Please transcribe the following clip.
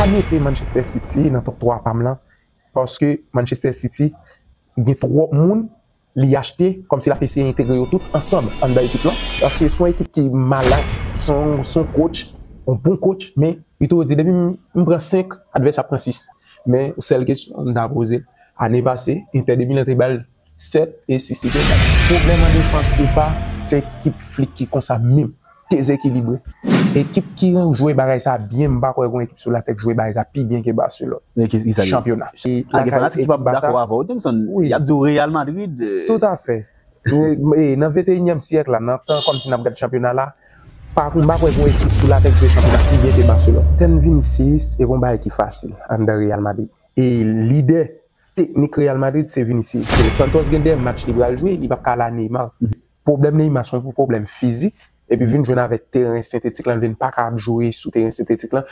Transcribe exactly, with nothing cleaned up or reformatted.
pa mete Manchester City nan top twa pa m lan, paske Manchester City gen twòp moun li achte, kòmsi l ap eseye entegre yo tout ansanm anndan ekip lan. Paske se yon ekip ki malad, se yon, se yon coach, yon bon coach, men li toujou di, depi m, m pran senk, advèsè a pran sis. Men sèl kesyon m ta poze l, ane pase, Inter de Milan te ba l sèt e sis li te bay. Pwoblèm an defans ou pa, se ekip Flick ki konsa menm, dezekilibre. Ekip ki jwe bagay sa byen, m pa kwè gen ekip sou latè k jwe bagay sa pi byen ke Barcelone. Chanpyona. Gen fanatik ki p ap dakò avè w, Jameson. Y ap di w Real Madrid. Toutafè. E nan venteyinyèm syèk la, nan tan kòmsi n ap gad chanpyona la, pa m pa kwè gen ekip sou latè k jwe chanpyona pi byen ke Barcelone. Tèm Vinicius, e pa yon bagay ki fasil anndan Real Madrid. E lidè teknik Real Madrid se Vinicius. Santos gen de match li pral jwe, li p ap ka la Neymar. Pwoblèm Neymar se yon pwoblèm fizik, epi vin jwenn avèk teren sentetik lan, vin pa ka ap jwe sou teren sentetik lan.